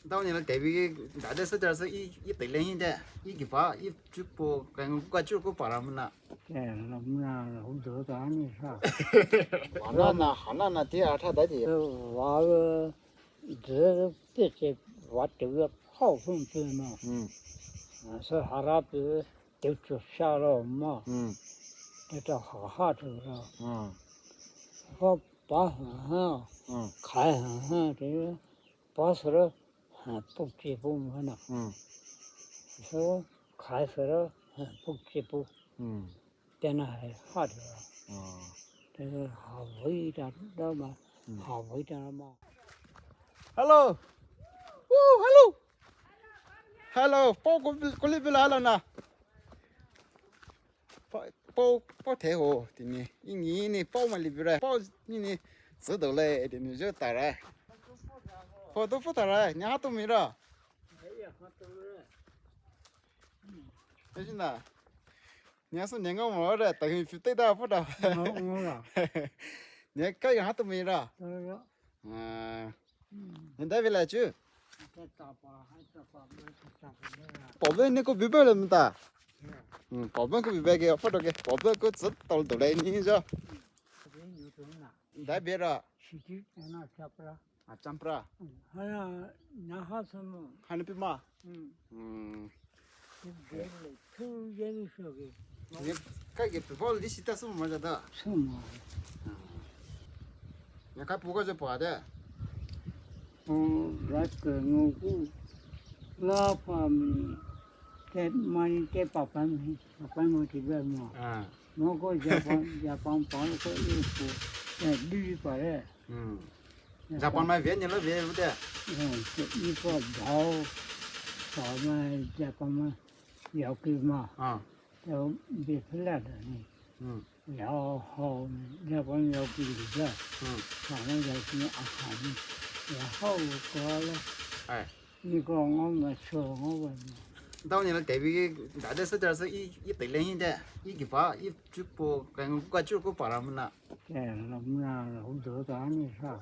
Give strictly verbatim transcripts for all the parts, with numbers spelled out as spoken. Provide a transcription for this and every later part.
Dao ni la tebi ke dade sa jar sa i i tele hi de. I ki pa i chu po ka ngu ka chu ko para muna. Ke la muna la hu do ta ni sa. Wa na na ha na na te a tha da de. Wa de pe che wa te wa hao fun pe ma. Hmm. Sa ha ra pe te chu sha lo ma. Hmm. Te ta ha ha te lo. Hmm. Ho pa ha ha. Hmm. Kai ha ha te. Pa sa ra. Ha, puk chi pu ma na. Hmm. So, khai sa ra, ha, puk chi pu. Hmm. Tena hai ha de. Ah. Te ha wei ta da ma. Hmm. Ha wei ta ma. Hello. Woo, hello. Hello. Pau ko ko li bila hello na. Pau, pau, pau the ho, tini. Ingi ni pau ma li bira. Pau ni ni. Zi do le, tini jo ta ra. Pau do fu ta ra. Ni ha to mi ra. Ni si na. Ni ha so ni ngo mo ra, ta hi fi te da fu da. Ngo, ngo ra. Ni ka ha to mi ra. Ta ra. Ah. Nda vela chu. Pau ve ne ko bibe le mta. Hmm, pau ve ko bibe ke photo ke. Pau ve ko zat tol do le ni jo. Nda bera. A champra. Ha na ha sa mo. Ha ne pi ma. Hmm. Hmm. Ye le, tu ye le so ke. Ye, ka ye pe bol di sita suma ja da. Suma. Ya ka pu ko je pa de. O, rat ke ngo ku. La pa mi. Te mani te pa pa mi. Pa pa mo ti be mo. Ah. Mo ko Japan, Japan pa ko i ku. Te di pa re. Hmm. Japan mai ve ni lo ve u de. Hmm, te i ko dao. Pa mai Japan mai. Yao ki ma. Ah. Yao bi pla da ni. Hmm. Yao hao ni. Yao pon yao ki li ja. Hmm. Sa na yao ki ni a ha ni. Yao hao ko la. Ai. Ni ko ngo ma cho ngo ba ni. Dao ni la tebi ke dade sa jar sa i i tele hi de. I ki pa i chu po ka ngu ka chu ko para muna. Ke la muna la hu do ta ni sa.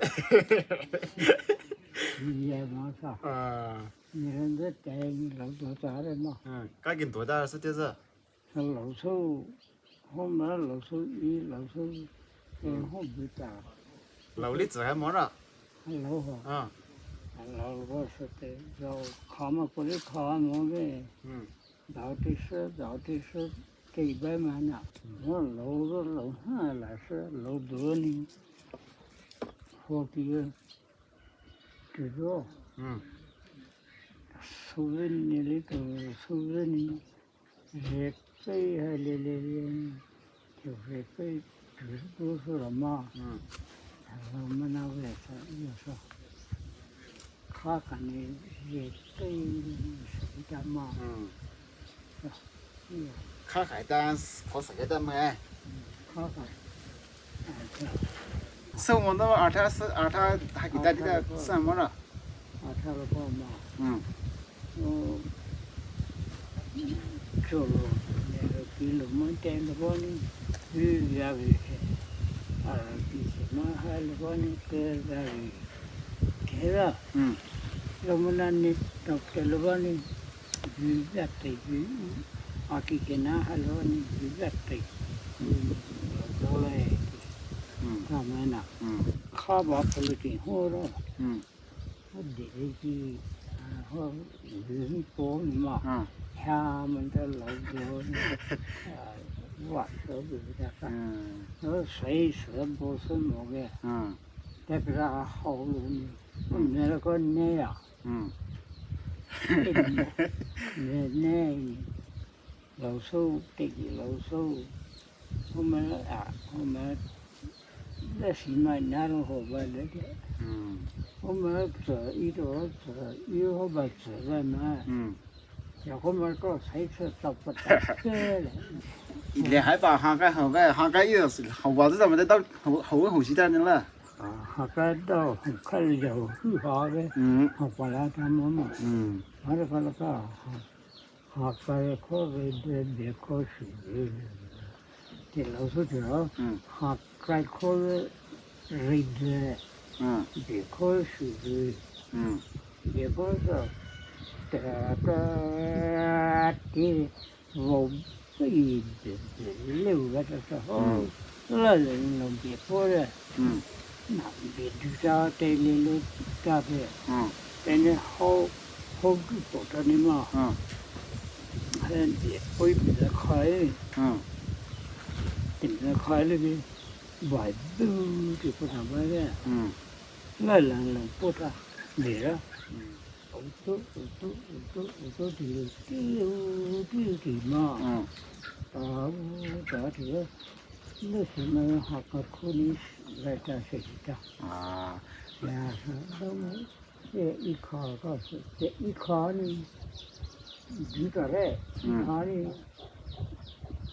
Ni ya ma sa. Ah. Ni ren de te ni la hu do ta re ma. Hmm. Ka kin do da sa te sa. Lau sou, ho ma lau sou i, lau sou, e ho bu ta. Lau li zi hai mo ra. Lau ho. Ah. Lau ho se te, lau ka ma ko li ka mo ge. Hmm. Dao te se, dao te se, te bai ma na. Mo lau ro lau ha la se, lau do ni. Ho ki ge. Ki do. Hmm. Souvenir li to, souvenir. Repei hai le le le, repei tu tu su la ma. Hmm. La ma na ve sa yo sa. Kha ka ni repei sa ita ma. Hmm. Sa, yo. Kha ka ita ko sa ke ta ma. Hmm, kha ka. Sa mo no atha sa, atha ha kita kita sa mo na. Atha lo ko ma. Hmm. O, cho lo, ne lo ki lo mo te lo ko ni. Yu ya ve ke. A ki se ma ha lo ko ni ke ya ve. Ke ra. Hmm. Lo mo na ni to ke lo ko ni. Yu ya te yu. A ki ke na ha lo ni yu ya te. Hmm. Lo lo le. Hmm. Ka ma na. Hmm. Kha ba ko lo ki ho ro. Hmm. Dede ki, ah, ho, zi po ma. Ah. Hya man da lau do ni. Ah, wa so bu da ka. Hmm. No sai sa bo so mo ge. Hmm. Da ka hao lu ni. Hmm. Ne la ko ne ya. Hmm. Ne, ne ni. Lau sou, te ki lau sou. Ho ma, ah, ho ma, da si ma na ro ho ba le de. Hmm. Ho ma, tsa, i to, tsa, i ho ba, tsa, ba ma. Hmm. Ya ho ma ko, sai tsa, tsa, pa, ta, ke le. I le hai ba, ha ka, ha ka, ha ka, i, ho ba, tsa, ma de, da, ho, ho, ho, si da ne la. Ah, ha ka, da, ho ka, le, ho, hu, ha, le. Hmm. Ho ba la, ta, ma, ma. Hmm. Ha, le, ka, le, ka, ha. Hakai ko re de be ko shi re. Te lau sou te ro. Hmm. Hakai ko re de. Hmm. Be ko shi re. Hmm. Bie ko sa, ta ta ti, vo, pi, bie, bie, leu ga ta sa ho. Mm. La le no bie ko le. Mm. Na bie du ta te le le ta te. Mm. Te ne ho, ho du to ta ne ma. Mm. He bie ko bie le kai. Mm. Te le kai le bie. Bai bu ti po ta bai le. Mm. La la la po ta. Bie la. Mm. Utu, utu, utu, utu, ti, ti, utu, ti ma. Mm. Ta, u, ta, ti, le, le, si ma, ha, ka, ku, ni, le, ta, se, ta. Ah. Ya, sa, da, mo, ye, i, ka, ka, se, ye, i, ka, ni, ju, ta, le, i, mm, ka, ni,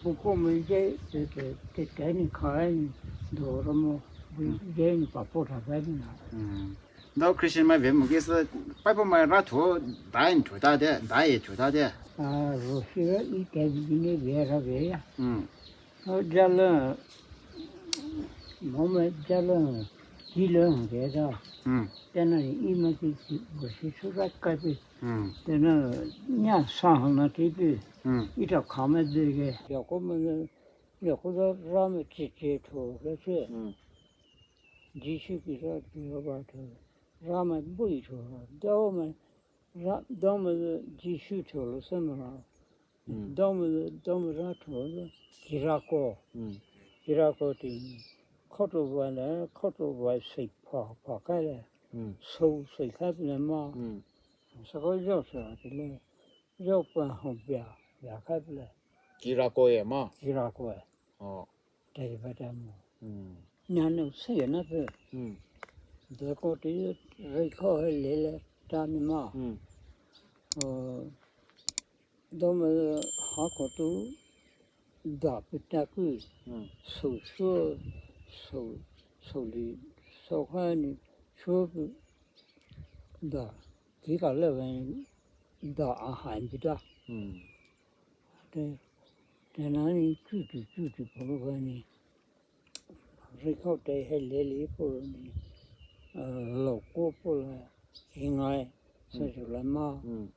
pu, ko, me, ye, te, te, te, te, ni, ka, ni, do, ro, mo, bu, mm, ye, ni, pa, po, ta, ba, ni, na. Mm. Dao Christian mai ve mo ke sa, Bible mai ra thu, dai thu ta de, dai thu ta de. A, ro si ra i te bi ne ve ra ve ya. Mm. O ja le, mo me ja le, ji le ve da. Mm. Te na i ma ti ti, ro si su ra ka bi. Mm. Te na nya sa na ti bi. Mm. I ta ka me de ge. Ya ko me, ya ko da ra me ti ti thu ke se. Mm. Jisu Khrista Jehova thu, Ramai bui thu, Domai, Ra-, Domai Jisu thu lo sema. Mm. Domai, Domai ra thu lo, kirako. Mm. Kirako ti, khoto vai le, khoto vai sei pha, pha kai le. Mm. Sou sei kai le ma. Mm. Sako yo sa ti le, yo pa ho bia, bia kai le. Kirako ye ma. Kirako ye. Oh. Tei ba ta mo. Mm. Nya no se na pe. Mm. De ko ti rei kho he le le ta ni ma. Mm. O, Domai ha ko tu da pe ta ku. Mm. Sou sou, sou, sou li, sou ha ni, sou pe da. Ki ka le ve da a ha ni pe ta. Mm. Te, te na ni chu chu chu chu po lo ka ni. Rei kho te he le li po lo ni. A, lo ko po la, hi ngai, sa chu la ma. Mm.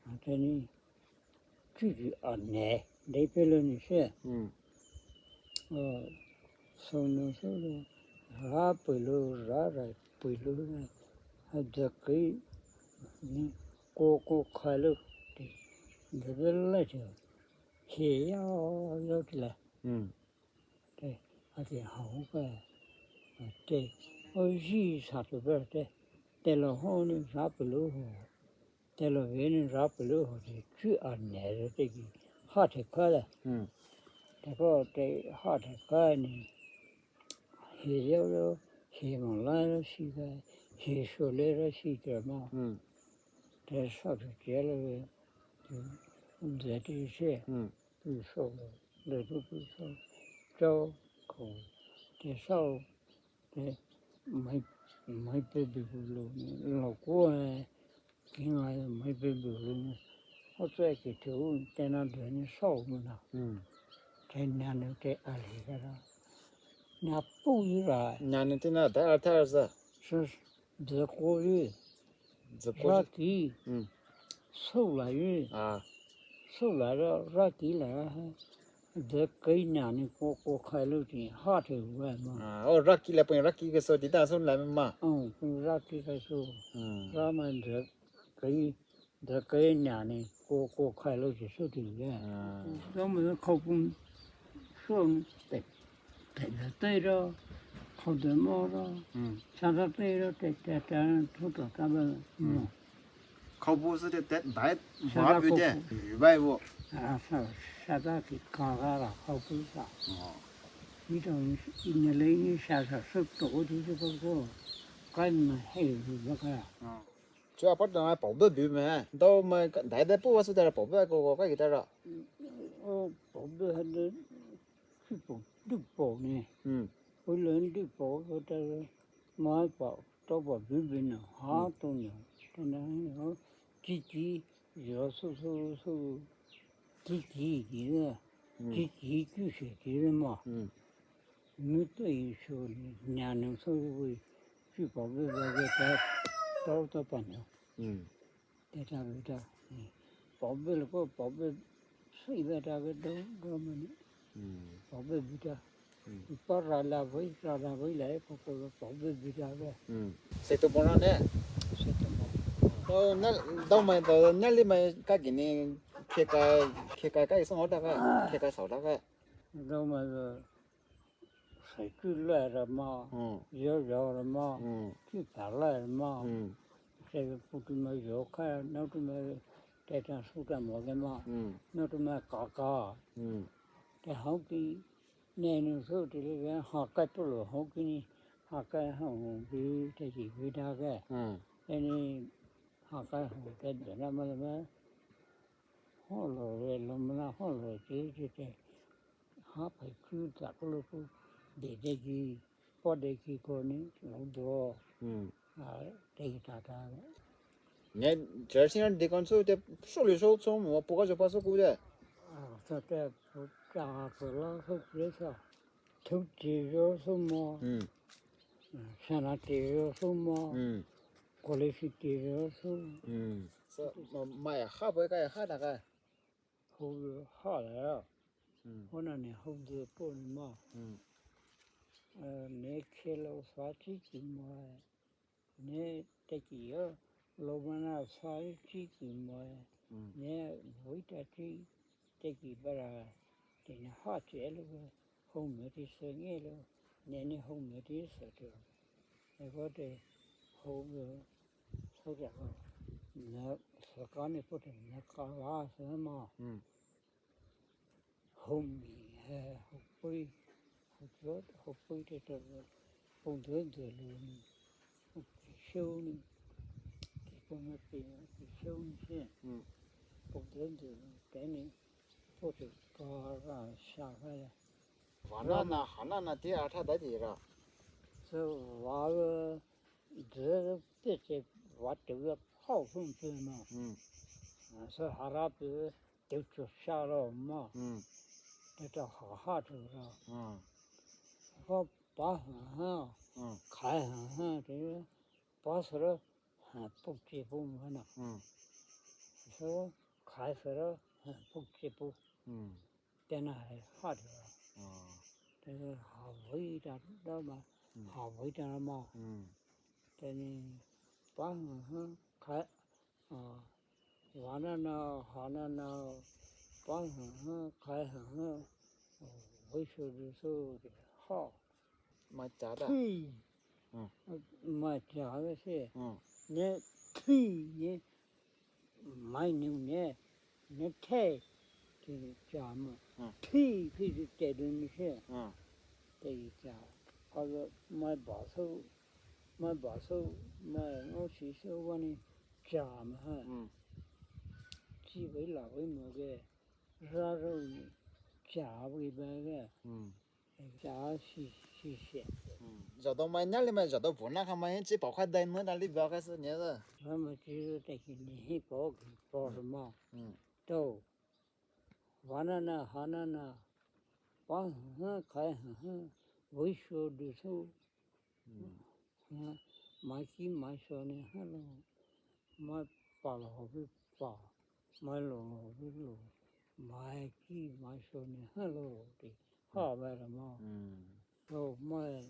A, te ni, chu chu a ne, de pe lo ni se. Mm. A, so no so lo, ra pe lo, ra ra pe lo, a, de ke, ni, ko ko kha lo, te, de de la chu. He ya, ya ti la. Mm. Te, a te ha ho ka, a te, o ji sa tu ba te, te lo ho ni ra pe lo ho, te lo ve ni ra pe lo ho te, chu a ne re te ki, ha te ka la. Mm. Te ko te ha te ka ni, he ya lo, he ma la lo si ka, he so le lo si te ma. Mm. Te sa tu te lo ve, mm, de te se. Mm. Pu so, le tu pu so, chao, ko, te sao, te, mai, mai pe bi bu lo, lo ko e, ki ngai mai pe bi lo, o tse ki tu, te na de ni sao mo na. Mm. Te na ne te a le ka ra. Na pu yi ra. Na ne te na da a ta sa. Sa, Zako ye. Zako ye. Raki. Mm. Sola ye. Ah. Sola ra, raki la. Zakai na ni ko, ko khai lo ti, ha te wa ma. Ah, oh, raki la pun raki ke so ti ta so la ma. Oh, pun raki ke so. Mm. Ra ma zakai. Zakai na ni ko, ko khai lo ti so ti ye. Ah. Dom khaopun so ni te, te, te ro, khao de mo ro, mm, sa ta te ro, te, te, te, thu to ta ba, mm, mo. Khaopun so te, te, dai, sa ba ta bu te, khaopun. Bai bu. A, sa, sa ta ki ka ga la khaopun sa. Oh. Ni to ni, ni le ni sa sa so to ko ti so ko ko. Kai ma he bu ba ka. Oh. Chu apa dang ai pau bu bu me. Dau me dai dai pu wa su ta pau bu ko ko kai ki ta ra. O pau bu ha de su pau du pau ni. Hmm. O len du pau ko ta ma pau to pau bu bu na ha to ni. Ta na ho ki ki yo su su su ki ki ki de. Hmm. Ki ki ku se ki de ma. Hmm. Mu to yi su ni nya nu su wu. Chu pau bu ba ge ta to to pa ni. Hmm. Teta beta. Pabe loko pabe sui beta ke do do mani. Hmm. Pabe beta. Hmm. Ipa rala bai rala bai lai ko ko pabe beta ke. Hmm. Seto bona ne. Seto bona. Oh, na dau mai to na li mai ka gini keka keka ka isong ota ka keka sa ota ka. Dau mai to. Sai chu lai ra ma, hmm, yo yo ra ma, hmm, chu ta lai ra ma, hmm, sai pu tu ma yo ka, na tu ma te ta su ta mo ke ma, hmm, na tu ma ka ka. Hmm. Te hau ki, ne nu su ti le ke, ha ka pu lo hau ki ni, ha ka hau ki, te ki ki ta ke. Hmm. Te ni, ha ka hau ke de na ma le ma, ho lo re lo ma na ho lo ki ki te. Ha pai ku ta ko lo ku de de ki, po de ki ko ni lo do. Hmm. A, de ki ta ta. Ne, church ni de kon so te so le so so mo po ka so pa so ku de. A, so te po ka ko lo so ku le sa. Tu ti yo so mo. Hmm. Sana ti yo so mo. Hmm. College ti yo so. Hmm. So, ma, ma ya ha po ka ya ha da ka. Hou ha la. Hmm. Hona ne hou de po ni ma. Hmm. Eh, ne khe lo sa chi ki mo. Ne te ki yo. Lo ma na sa chi ki mo. Hmm. Ne voi ta chi te ki ba ra. Te ne ha chi lo. Hou me ti se nge lo. Ne ne hou me ti se te. E ko te hou lo. Hou ja ko. Ne sa ka ne po te ne ka la se ma. Hmm. Hou mi, eh, hou pui, hou zot, hou pui te te, pung zot zot lu ni, hou ki shou ni, ki pung ma pi, ki shou ni se. Hmm. Pung zot zot lu, te ni, po te ka ra sha ka ya. Wa na na, ha na na, ti a tha da ti ra. So, wa, zot, pe te, wa te, wa, hao hung te ma. Hmm. Ah, so, ha ra pe, Teu chu sha lo ma. Hmm. Teu ta ha ha teu lo. Hmm. Ko pa ha ha. Hmm. Khai ha ha teu. Pa sara ha pu che pu ma na. Hmm. So khai sara ha pu che pu. Hmm. Tena ha ha teu lo. Hmm. Teu ha vui ta da ma. Hmm. Ha vui ta ma. Hmm. Teni pa ha ha khai Ah, wa na na, ha na na, pa ha ha, khai ha ha, oh, vui sho du sho de, ha. Ma cha da. Tui. Hmm. Ma cha de se. Hmm. Ne tui ne, mai niu ne, ne te, te cha ma. Hmm. Tui phi de te du ni se. Hmm. Te cha. Ka mai ba sho, mai ba sho, mai ngau shi sho wa ni. Cha ma ha. Hmm. Chi wei la wei mo ge. Ra ro ni. Cha wei ba ge. Hmm. Cha shi, shi she. Hmm. Zado mai na li mai zado bo na ka mai chi pao kha dai mo na li ba ka se ne da. Ba ma chi ro te ki ni hi po ki po ma. Hmm. To. Wa na na, ha na na. Pa ha ha, khai ha ha. Vui sho du sho. Hmm. Ha, mai ki mai sho ne ha lo. Mai pa lo ho bi pa. Mai lo ho bi lo. Mai ki mai sho ne ha lo. Te. Ha ba ra ma. Hmm. Lo mai.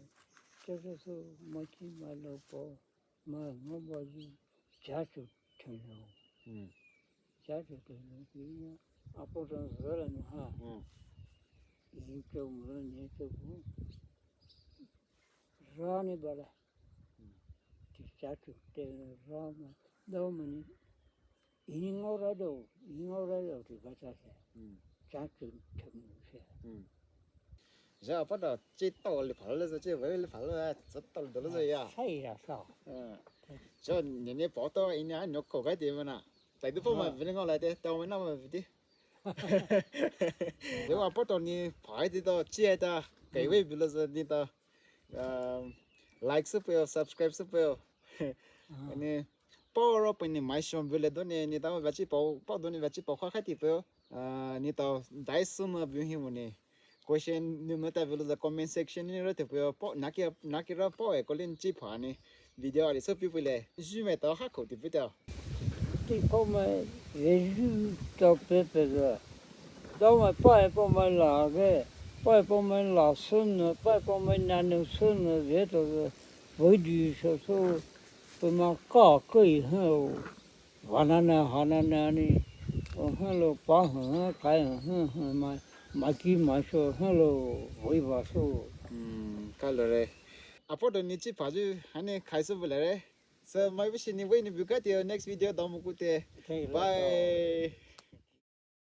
Che che so, mai ki mai lo po. Ma ngau ba ji cha chu theng lo. Hmm. Cha chu theng lo ki ya. A po zan zhe le no ha. Hmm. Yin chou mo le nie chou bu. Ra ni ba le. Hmm. Ti cha chu theng ra ma. Dau ma ni. Ini ngau ra dou, ini ngau ra dou ti ba cha se. Hmm. Cha chu theng se. Hmm. Za pa da chi tao le pha le za chi wei le pha le za tao le do le za ya. Sai ya sa. Eh. Za ni ni po to ini a no ko ga de ma na. Tai du po ma vi le ngau lai de, tao ma na ma vi de. Za pa to ni pha de to chi ai ta. Kai wei bi le za ni ta. Um, like sü peo, subscribe sü peo. Ani, pao ro pao ni mai shon vele do ni, ni tao vachi pao, pao do ni vachi pao kha kha ti peo. Ah, ni tao dai sü na view hi mo ni. Question ni mo ta vele the comment section ni ro te peo. Pao, na ki, na ki ro pao e ko lin chi pha ni. Video ali so pi pele. Ju me tao ha ko ti peo tao. Ti pamai veyu ta pepe za. Dama pai pamai la ge, pai pamai la sun na, pai pamai nanu sun na ve to za. Veyu so so, pama ka kai ha. Vanana hanana ni, o ha lo pa ha, kai ha, ha, ma, ma ki ma so, ha lo, vei va so. Hmm, ka lo re. Apo to ni chi pa ju, hani kai so bula re. So, mai bu shi ni vei ni bu ka ti next video da mu ku te. Thank you. Bye.